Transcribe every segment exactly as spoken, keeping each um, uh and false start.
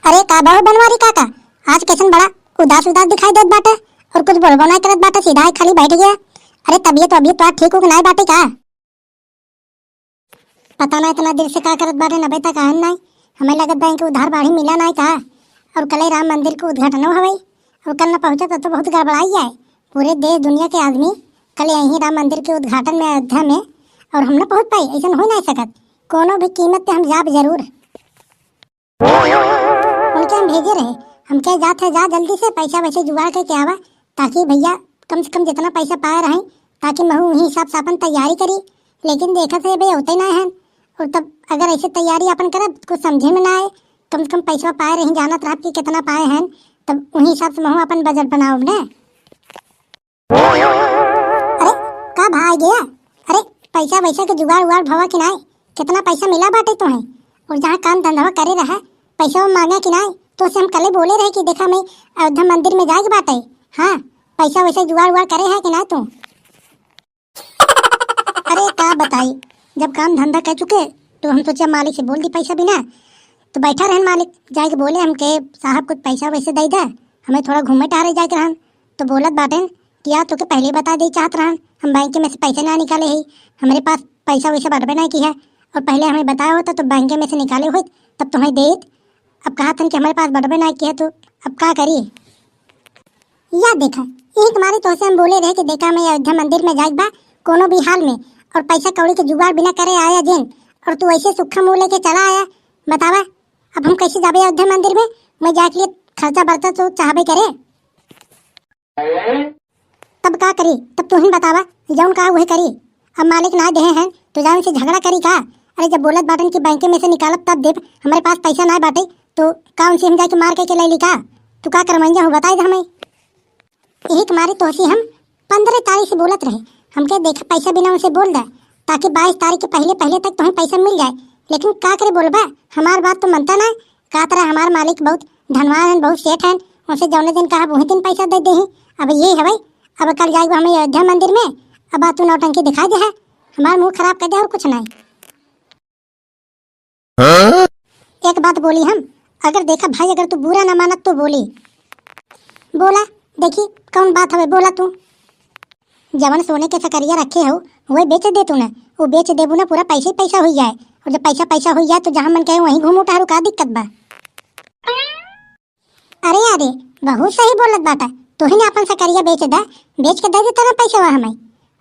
अरे का बहु बनवारी काका, आज कैसन बड़ा उदास उदास दिखाई देत बाटे और कुछ बोलबो नाहीं करत बाटे, सीधा ही खाली बैठ गया। अरे तबियत वबियत तो ठीक हो कि नाहीं बाटे का? पता ना इतना देर से का करत बाटे, अबे तक आयन नाहीं। हमें लगत बा इनके उधार बाढ़ी मिला नाहीं का? और कल राम मंदिर के उद्घाटनो हवै और कल न पहुँचा तो, तो बहुत गड़बड़ाई जाए। पूरे देश दुनिया के आदमी कल यहीं राम मंदिर के उद्घाटन में अयोध्या में और हम न पहुँच पाई, ऐसन हो नाहीं सकत। कोनो भी कीमत पे हम जाब जरूर। उनके हम भेजे रहे, हमके जात है, जा जल्दी से पैसा वैसे जुगाड़ करके आवा, ताकि भैया कम से कम जितना पैसा पाए रहे, ताकि महू वही हिसाब से अपन तैयारी करी। लेकिन देखत है बे होते ना हैं, और तब अगर ऐसे तैयारी अपन करब कुछ समझे में ना आए, कम से कम पैसा पाए रही, जानत रहब कि कितना पाए हैं, तब वही हिसाब से महू अपन बजट बनाओ ने। अरे का भाई गया? अरे पैसा वैसा के जुगाड़ उगाड़ भवा कि नाय? कितना पैसा मिला बाटे तुम्हें? और जहाँ काम धंधवा करे रहा, पैसा मांगा कि नाय? तो से हम कले बोले रहे कि देखा मैं अयोध्या मंदिर में जाए के बाटे। हाँ, पैसा वैसा जुगाड़ उगाड़ करे है कि नाय तू? अरे का बताई, जब काम धंधा कर चुके तो हम सोचा मालिक से बोल दी पैसा बिना। तो बैठा रहन मालिक, जाए के बोले हमके, "साहब कुछ पैसा वैसे दे दे, हमें थोड़ा घूमे टहरे जाए के रहन।" तो बोलत बाटेन कि यार तोके पहले ही बता दे चाहत रहन, हम बैंक में से पैसे ना निकाले ही, हमरे पास पैसा वैसा बटबे ना की है, और पहले हमें बताया होता तो बैंक में से निकाले होत तब तुम्हें देत। अब कहा थन कि हमरे पास बटबे ना की है तो अब का करी? या देखा, यही के मारे तोहसे हम बोले रहे कि देखा मैं अयोध्या मंदिर में जाइक बा कोनो भी हाल में, और पैसा कौड़ी के जुगाड़ बिना करे आया जिन, और तू ऐसे सूखा मुंह लेके चला आया। बतावा, अब हम कैसे जाबे अयोध्या मंदिर में? मैं जाए के लिए खर्चा बर्चा तो चाहबे करे। तब का करी? तब तू ही बतावा, जौन कहा वही करी। अब मालिक ना देहे हैं तो जाओ उनसे झगड़ा करी का? अरे जब बोलत बाटन कि बैंक में से निकालब तब देब, हमारे पास पैसा ना बाटे तो का उनसे हम जाके मार के, के ले ली का? तू का करवाइन जाहू बताई दे हमें। यही के मारे तोहसे हम पन्द्रह तारीख से बोलत रहे, हमके देखा पैसा बिना उनसे बोल दे, ताकि बाईस तारीख के पहले पहले तक तुम्हें पैसा मिल जाए। लेकिन का करे बोलबा, हमार बात तो मनता ना। का तरह हमार मालिक बहुत धनवान हैं, बहुत सेठ हैं, उनसे जौने दिन कहा वही दिन पैसा दे देही। अब ये हवै, अब कल जाएगा हमें अयोध्या मंदिर में, अब तू नौटंकी दिखाई दे है, हमार मुंह खराब कर दे और कुछ नहीं। एक बात बोली हम, अगर देखा भाई, अगर तू बुरा ना मानत तो बोली। बोला, देखी कौन बात हवे, बोला तू। जवन सोने के सकरिया रखे हो, वही बेच दे तू ना, वो बेच देबू ना, पूरा पैसे ही पैसा हुई जाए, और जब पैसा पैसा हुई जाए तो जहाँ मन कहे वहीं घूमू टहरू, का दिक्कत बा? अरे अरे, बहुत सही बोलत बाटा, तोहिन आपन सकरिया बेच दा, बेच के दे देता ना पैसवा हमें।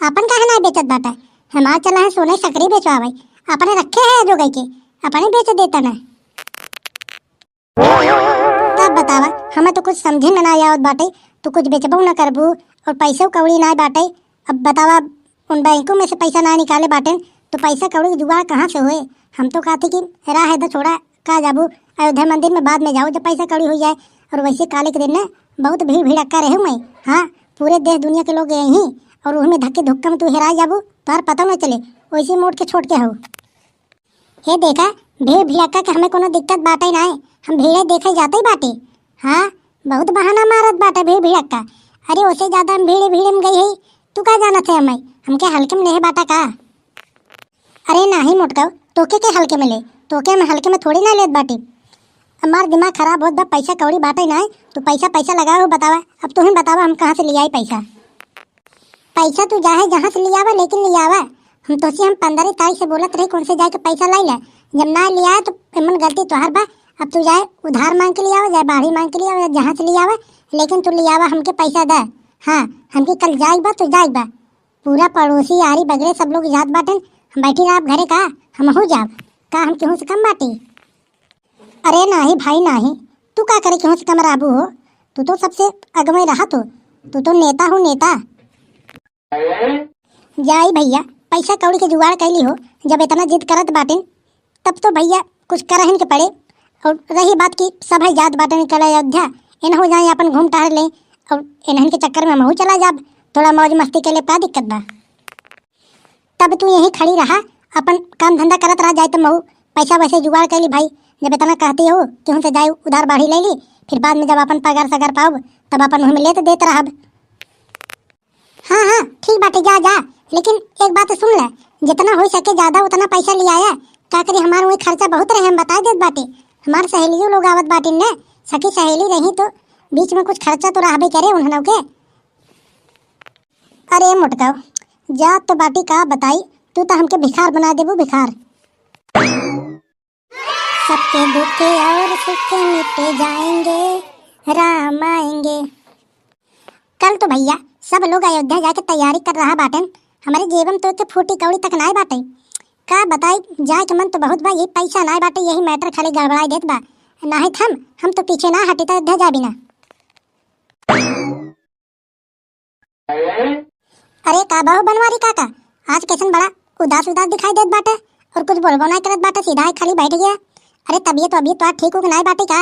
आपन काहे ना बेचत बाटा? हमार चला है सोने सकरी बेचवावे, अपने रखे है जोगाई के, अपने बेच देता ना। तब बतावा, हमें तो कुछ समझे में ना आवत बाटे, तू कुछ बेचबो ना करबू और पैसो कौड़ी ना बाटे। अब बतावा, उन बैंकों में से पैसा ना निकाले बाटेन, तो पैसा कौड़ी के जुगाड़ कहाँ से होए? हम तो कहते कि राह है तो छोड़ा, का जाबू, अयोध्या मंदिर में बाद में जाओ जब पैसा कौड़ी हो जाए। और वैसे काले के दिन ना बहुत भीड़ भीड़क्का रहे हुए। हाँ, पूरे देश दुनिया के लोग यहीं, और वही में धक्के धुक्का में तू हेरा जाबू, तोहर पता न चले, वैसे मोट के छोट के हो। हे देखा, भीड़ भीड़क्का के हमें कोनो दिक्कत बाटे नाय, हम भीड़े देखे जाते ही बाटे। हाँ, बहुत बहाना मारत बाटे भीड़ भीड़क्का। अरे ओसे ज्यादा हम भीड़े भीड़े में गई है, तू का जानत है हमें, हमके हल्के में लेहे बाटा का? अरे नाही मोटकाऊ, तोके के हल्के में ले, तोके हम हल्के में थोड़ी ना लेत बाटी। हमार दिमाग खराब होत बा, पैसा कौड़ी बाटे नाय, तू पैसा पैसा लगाओ बतावा, अब तू ही बतावा हम कहाँ से ले आई पैसा? पैसा तू जाहे जहाँ से लियावा, लेकिन लियावा। हम तोसे हम पन्द्रह तारीख से बोलत रहे कौन से जाके पैसा लाई ला। जब ना लिया तो एमन गलती तोहार बा। अब तू जाए उधार मांग के लियावा, जाए बाढ़ी मांग के लियावा, या जहाँ से लियावा, लेकिन तू लियावा हमके पैसा दे। हाँ, हमके कल जाए बा, तू जाए बा। पूरा पड़ोसी, यारी बगरे सब लोग जात बाटन। हम बैठी रहब घरे का? हमहू जाब का? हम केहू से कम बाटी? अरे नाही भाई नाही, तू का करे केहू से कम रहबू हो? तू तो सबसे अगवे रहत हो, तू तो नेता हो नेता। जाई भैया, पैसा कौड़ी के जुगाड़ कैली हो, जब इतना जिद करत बाटिन तब तो भैया कुछ करहिन के पड़े। और रही बात कि सब है जात बाटिन कल अयोध्या, इनहू जाए अपन घूम टहर ले, और इन्हन के चक्कर में हमहू चला जाब, थोड़ा मौज मस्ती के लिए का दिक्कत बा? तब तू यहीं खड़ी रहा, अपन काम धंधा करत रहा, जाए तो महू पैसा वैसे जुगाड़ कर ली भाई। जब इतना कहती हो कि हमसे जाए उधार बाढ़ी ले ली, फिर बाद में जब अपन पगार सगार पाओ तब अपन मुँह में लेत देत रहब। हाँ हाँ ठीक बाटे, जा जा, लेकिन एक बात सुन ले, जितना हो सके ज्यादा उतना पैसा ले आया। का करी, हमार वही खर्चा बहुत रहे, हम बता देत बाटे। हमार सहेलियो लोग आवत बाटिन न, सखी सहेली रही तो बीच में कुछ खर्चा तो रहबे करे उन्हनों के। अरे मोटका, जात तो बाटी का बताई, तू तो हमके भिखार बना देबू, भिखार। सबके दुख और सुख मिट जाएंगे, राम आएंगे। कल तो भैया सब लोग अयोध्या जाके तैयारी कर रहा बाटेन, हमरे जेबम तो एक फूटी कौड़ी तक नाय बाटे। का बताई, जाए के मन तो बहुत बा, यही पैसा नाय बाटे, यही matter खाली गड़बड़ाई देत बा। नाहीं त हम, हम तो पीछे ना हटी त अयोध्या जाबी ना। अरे का बा हो बनवारी काका, आज कैसन बड़ा उदास उदास दिखाई देत बाटे और कुछ बोलबो नाय करत बाटे, सीधा ही खाली बैठ गया। अरे तबियत वबियत तो ठीक हो के नाय बाटे का?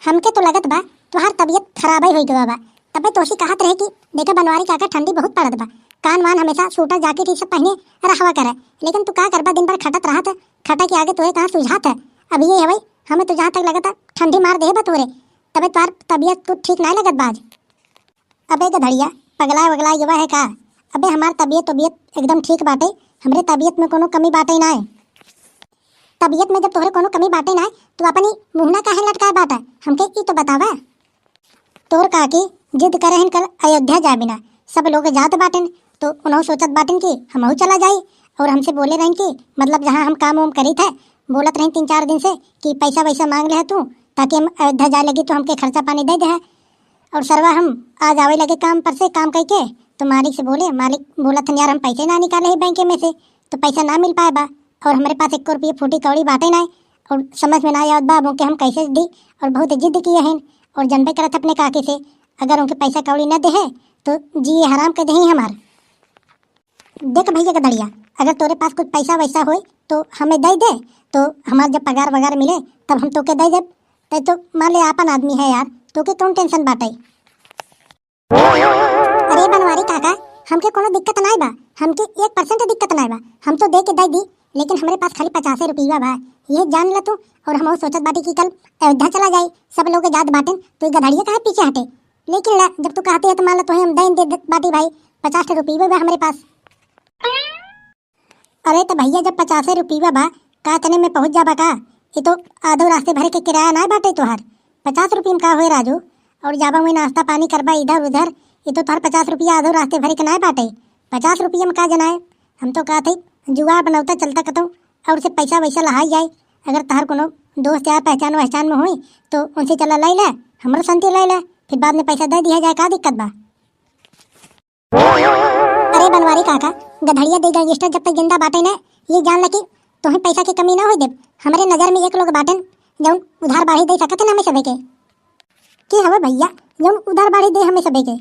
हमके तो लगत बा तोहार तबियत खराब ही हो गवा बा, तबे तोसी कहत रहे कि देखा बनवारी काका ठंडी बहुत पड़त बा, कान वान हमेशा सूटर जैकेट ही सब पहने रहवा करे, लेकिन तू का करबा, दिन भर खटत रहत, खटा के आगे तोहे कहाँ सुझात है। अब ये हवे, हमें तो जहाँ तक लगता ठंडी मार दे बा तोरे, तबे तोहार तबियत कुछ ठीक नाय लगत बा आज। अबे गधड़िया, पगला वगला युवा है का? अबे हमार तबियत तबियत एकदम ठीक बाटे, हमरे तबियत में कोनो कमी बाटे नाय। तबियत में जब तोहरे कोनो कमी बाटे नाय, तू अपनी मुहना काहे लटकाए बाटा? हमके ई तो बतावा। तोर काकी जिद करे हन कल अयोध्या जाए बिना, सब लोग जात बाटेन, तो उन्हों सोचत बाटेन कि हमहू चला जाई। और हमसे बोले रहन कि मतलब जहाँ हम काम वाम करी थे, बोलत रहन तीन चार दिन से कि पैसा वैसा मांग ले तू, ताकि हम अयोध्या जाए लगी तो हमके खर्चा पानी दे दे। और सरवा हम आज आवे लगे काम पर से, काम कइके, तो मालिक से बोले, मालिक बोलत हन, "यार, हम पैसे ना निकाले ही बैंक में से, तो पैसा ना मिल पाए बा, और हमरे पास एको रुपये फूटी कौड़ी बाटे नाय, और समझ में ना आवत बा अब उनके हम कैसे दी, और बहुत जिद किए हैं, और जनबे करत अपने काकी से, अगर उनके पैसा कौड़ी न दे है, तो जी हराम कर दे हमार।" देख भैया गधड़िया, अगर तोरे पास कुछ पैसा वैसा होए, तो हमें दे दे, तो हमार जब पगार वगार मिले, तब हम तोके दे देब। तै तो मान ले आपन आदमी है यार, तोके कौन tension बाटे? अरे बनवारी काका, हमके कोनो दिक्कत नाय बा, हमके एक percent दिक्कत नाय बा, हम तो दे के दे दी, लेकिन हमरे पास खाली पचासे रुपया बा, ये जान ल तू। और हम सोचत बाटी कि कल अयोध्या चला जाए, सब लोग जात बाटेन, तो ई गधड़िया काहे पीछे हटे? लेकिन ला, जब तू कहती है तो मान ल तोहे हम दे दे बाटी भाई, पचास रुपया बा हमरे पास। अरे त भैया, जब पचासे रुपया बा, का इतने में पहुँच जाबा का? ये तो आधो रास्ते भरे के किराया नाय बाटे तोहार। पचास रुपया में का होए राजू? और जाबा वही नाश्ता पानी करबा इधर उधर, ये तो तोहार पचास रुपया आधो रास्ते भरे के नाय बाटे। पचास रुपया में का जनाए? हम तो कहत हई जुगाड़ बनौता चलता कतौ, और से पैसा वैसा लहाई जाए। अगर तोहार कोनो दोस्त यार पहचान वहचान में होई तो उनसे चला लाई ले, हमरो संती लाई ले, फिर बाद में पैसा दे दिया जाए, का दिक्कत बा? अरे बनवारी काका, गधड़िया दे gangster जब तक जिंदा बाटे न, ये जान ल कि तोहे पैसा की कमी ना होई देब। हमरे नजर में एक लोग बाटेन, जौन उधार बाढ़ी दे सकत है हमें सबे के। के हवे भैया, जौन उधार बाढ़ी दे हमें सबे के?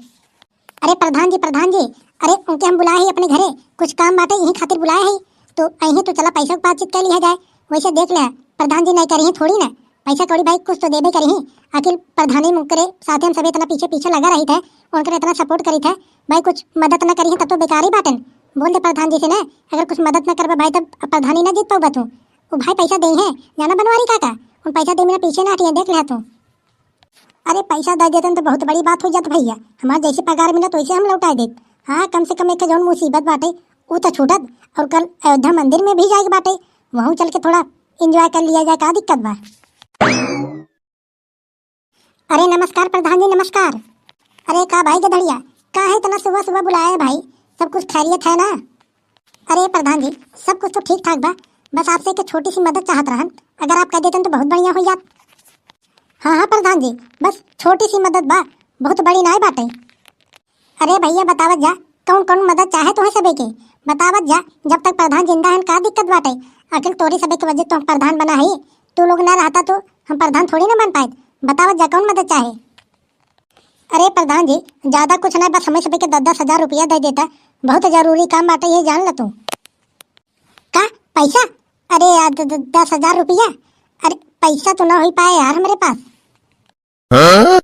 अरे प्रधान जी, प्रधान जी, अरे उनके हम बुलाए ही अपने घरे, कुछ काम बाटे, यही खातिर बुलाए ही। तो अइहें तो चला पैसा के बातचीत कर लिया जाए। वैसे देख ले, प्रधान जी नहीं करिहें थोड़ी ना, पैसा कौड़ी भाई कुछ तो देबे करिहीं। आखिर प्रधानी मुकरे साथे हम सब इतना पीछे पीछे लगा रही थे, उनकर इतना support करी थे भाई, कुछ मदद ना करिहें तब तो बेकार ही बाटन। बोल दे प्रधान जी से ना, अगर कुछ मदद ना करबा भाई तब प्रधानी ना जीत पाऊबा तू। वो भाई पैसा दे हैं, जाना बनवारी काका, उन पैसा दे मेरा पीछे ना हटिए, देख ले तू। अरे पैसा दे देतन तो बहुत बड़ी बात हो जात भैया, हमार जैसे पगार मिलत वैसे हम लौटाए देत। हाँ, कम से कम एक जौन मुसीबत बाटे ऊ तो छूटत, और कल अयोध्या मंदिर में भी जाए के बाटे, वहूँ चल के थोड़ा enjoy कर लिया जाए, का दिक्कत बा? अरे नमस्कार प्रधान जी, नमस्कार। अरे का भाई गधड़िया, का है इतना सुबह सुबह बुलाया है भाई, सब कुछ खैरियत है ना? अरे प्रधान जी, सब कुछ तो ठीक ठाक बा, बस आपसे एक छोटी सी मदद चाहत रहन, अगर आप कर देतन तो बहुत बढ़िया हो जात। हाँ हाँ प्रधान जी, बस छोटी सी मदद बा, बहुत बड़ी नाय बाटे। अरे भैया बतावत जा, कौन कौन मदद चाहे तोहे सबे के? बतावत जा, जब तक प्रधान जिंदा हन का दिक्कत बाटे? आखिर तोरी सबे के वजह तो हम प्रधान बना है, तू लोग ना रहता तो हम प्रधान थोड़ी ना बन पाए। बतावत जा कौन मदद चाहे? अरे प्रधान जी, ज्यादा कुछ ना, बस हमें सबे के दस दस हजार रुपया दे देता, बहुत जरूरी काम बाटे, ये जान ल तू। का पैसा? अरे यार, द-, द-, दस हजार रुपया? अरे पैसा तो ना हो पाए यार हमारे पास। हाँ?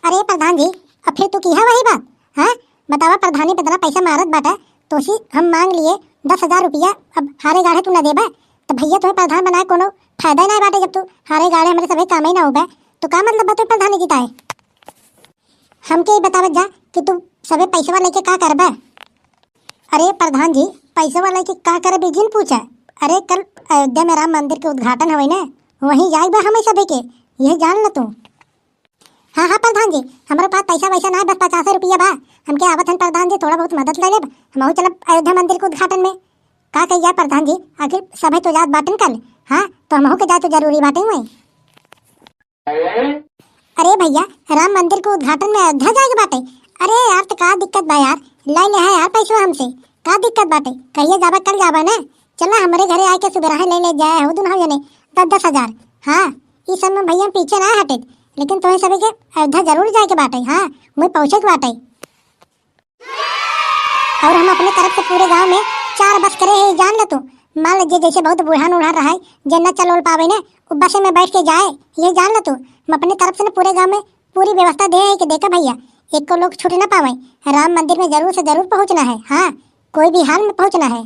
अरे प्रधान जी, अब फिर तू किहा वही बात, हाँ? बतावा, प्रधानी पे इतना पैसा मारत बाटा, तोसी हम मांग लिए दस हजार रुपया, अब हारे गाढ़े तू ना देबा, तो भैया तुम्हें प्रधान बनाए कोनो फायदा ही ना बाटे, जब तू हारे गाढ़े हमारे सभी काम ही ना होबे, तो का मतलब बा तू प्रधानी जिताए? हमके ही बतावत जा कि तू सबे पैसवा लेके का करबे? अरे प्रधान जी, पैसवा लेके का करबे जिन पूछा। अरे कल अयोध्या में राम मंदिर के उद्घाटन हवे ना, वहीं जाए बा हमें सभी के, यह जान ल तू। हाँ, हाँ प्रधान जी, हमरे पास पैसा वैसा ना है, बस पचासे रुपया बा। हमके आवत हन प्रधान जी, थोड़ा बहुत मदद ले लेब, हमहू चलब अयोध्या मंदिर के उद्घाटन में। का कही जाए प्रधान जी, आखिर सभे तो जात बाटन कल, हाँ, तो हमहू के जाए तो जरूरी बाटे हुए। अरे भैया, राम मंदिर के उद्घाटन में अयोध्या जाए के बाटे। अरे यार, तो का दिक्कत बा यार, ले ले है यार पैसवा हमसे, का दिक्कत बाटे? कहिए जाबा, कल जाबा ना। चला हमरे घरे आए के सुबह ले ले जाए हो दुनहु जने दस दस हजार। हाँ, ई सब में भैया हम पीछे ना हटे, लेकिन तोहे सभी के अयोध्या जरूर जाए के बाटे। हाँ, वहीं पहुँचे के बाटे। और हम अपने तरफ से पूरे गांव में चार बस करे हैं, जान ल तू। मान लीजिए जैसे बहुत बूढ़ा नूढ़ा रहा है, जे न चल उल पावे ने, वो बसे में बैठ के जाए, ये जान ल तू। हम अपने तरफ से ना पूरे गांव में पूरी व्यवस्था दे है कि देखा भैया, एक को लोग छूट ना पावे। राम मंदिर में जरूर से जरूर पहुंचना है, हाँ, कोई भी हाल में पहुंचना है।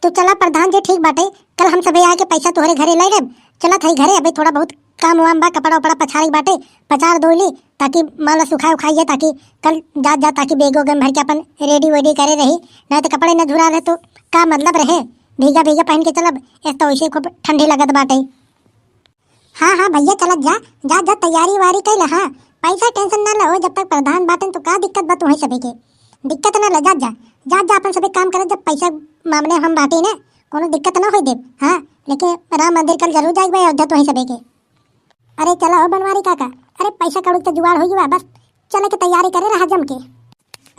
तो चला प्रधान जी, ठीक बाटे, कल हम सभे आके पैसा तोहरे घरे ले लेब। चलत हई घरे, अबे थोड़ा बहुत काम वाम बा, कपड़ा उपड़ा पछारे के बाटे, पछार धो ली, ताकि मान ला सुखाए उखाए जाए, ताकि कल जात जात ताकि बैग वैग में भर के अपन रेडी वेडी करे रही, नहीं तो कपड़े न धुरा रहे तो का मतलब रहे, भीगा भीगा पहन के चलब, एक तो वैसे खूब ठंडी लगत बाटे। हाँ, हाँ भैया, चलत जा, जा, जा, तैयारी वारी कइला, हाँ, पैसा टेंशन ना लो, जब तक प्रधान बाटन तो का दिक्कत बा तुहई सभी के, दिक्कत ना ला, जा, जा, जा, जा, अपन सभी काम करत, जब पैसा मामले हम बाटी ना, कोनो दिक्कत ना होई देब, हाँ, लेकिन राम मंदिर कल जरूर जाए के बा अयोध्या तुहई सभी के। अरे चला हो बनवारी काका, अरे पैसा कौड़ी के जुगाड़ हो गया, बस चले के तैयारी करे रहा जम के।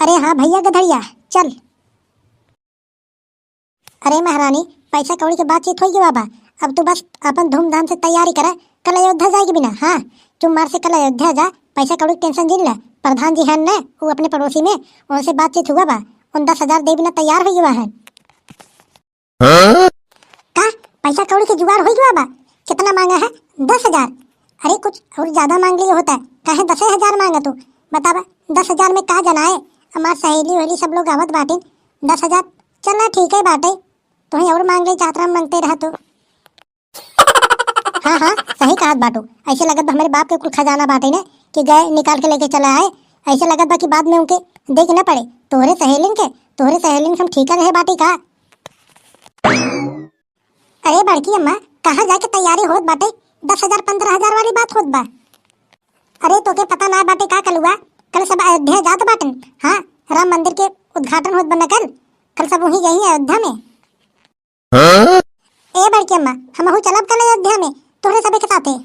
अरे हाँ भैया गधड़िया, चल। अरे महारानी, पैसा कौड़ी के बातचीत हो गई बाबा, अब तू बस अपन धूमधाम से तैयारी करा, कल अयोध्या जाए के बिना, हाँ, चुप मार से कल अयोध्या जा, पैसा कौड़ी के टेंशन जिन ले, प्रधान जी हैं न, वो अपने पड़ोसी में, उनसे बातचीत हुआ बा, उन दस हजार दे बिना तैयार हो गया है। हाँ? का पैसा कौड़ी के जुगाड़ हो गया बा? कितना मांगा है? दस हजार। अरे कुछ और ज्यादा मांग लिया होता, काहे दसे हजार मांगा तू? बतावा, दस हजार में का जनाए, हमार सहेली वहेली सब लोग आवत बाटिन, दस हजार, चला ठीक है बाटे, तुही और मांग ले, चाहत रहा मांगते रहा तू। हाँ, हाँ, सही कहत बाटू, ऐसे लगत बा हमरे बाप के कुल खजाना बाटे ने, कि गए निकाल के लेके चला आए, ऐसे लगत बा कि बाद में उनके दे के न पड़े, तोहरे सहेलिन के, तोहरे सहेलिन के हम ठीका रहे बाटी का? अरे बड़की अम्मा, कहाँ जाके तैयारी होत बाटे? दस हजार पन्द्रह हजार वाली बात होत बा। अरे तोके पता ना बाटे का कलुआ, कल सब अयोध्या जात बाटन। हाँ, राम मंदिर के उद्घाटन होत बा ना कल, कल सब वहीं यहीं अयोध्या में। हाँ? ए बड़की अम्मा, हमहू चलब कल अयोध्या में तोहरे सबे के साथे।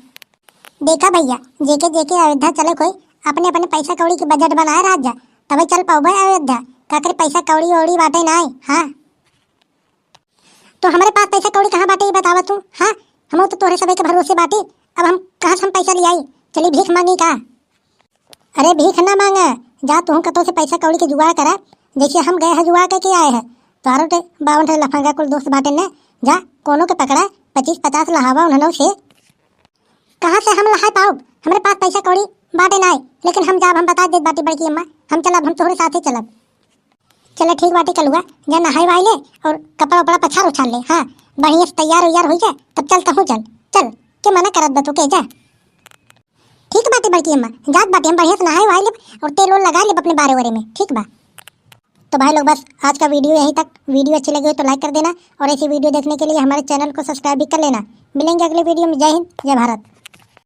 देखा भैया, जेके जेके अयोध्या चले कोई अपने अपने पैसा कौड़ी के बजट बनाए रह जा, तबे चल पाउबे अयोध्या। का करे पैसा कौड़ी ओड़ी बाटे नाय। हाँ, तो हमरे पास पैसा कौड़ी कहाँ बाटे, ई बतावा तू? हाँ, हमहू तो तोहरे सबे के भरोसे बाटी, अब हम कहाँ से हम पैसा ले आई? चली भीख मांगी का? अरे भीख ना मांगा, जा तुहू कतो से पैसा कौड़ी के जुगाड़ करा, जैसे हम गए है जुगाड़ करके आए है, तोहरो ते बावन ठे लफंगा कुल दोस्त बाटे ने, जा कोनो के पकड़ा, पच्चीस पचास लहावा उन्हनों से। कहाँ से हम लहाए पाउब? हमरे पास पैसा कौड़ी बाटे नाय, लेकिन हम जाब, हम बता देत बाटी बड़की अम्मा, हम चलब, हम तोहरे साथे चलब। चला ठीक बाटे कलुआ, जा नहाए वाए ले और कपड़ा उपड़ा पछार उछार ले। हाँ, बढ़िया से तैयार उयार हो जा, तब चल तहूँ चल, चल, के मना करत बा तोके, जा। ठीक बाटे बड़की अम्मा, जात बाटे, हम बढ़िया से नहाए वाए लेब और तेल ओल लगा लेब अपने बारे ओरे में, ठीक बा। तो भाई लोग बस आज का वीडियो यहीं तक। वीडियो अच्छी लगी हो तो लाइक कर देना और ऐसी वीडियो देखने के लिए हमारे चैनल को सब्सक्राइब भी कर लेना। मिलेंगे अगले वीडियो में। जय हिंद, जय भारत।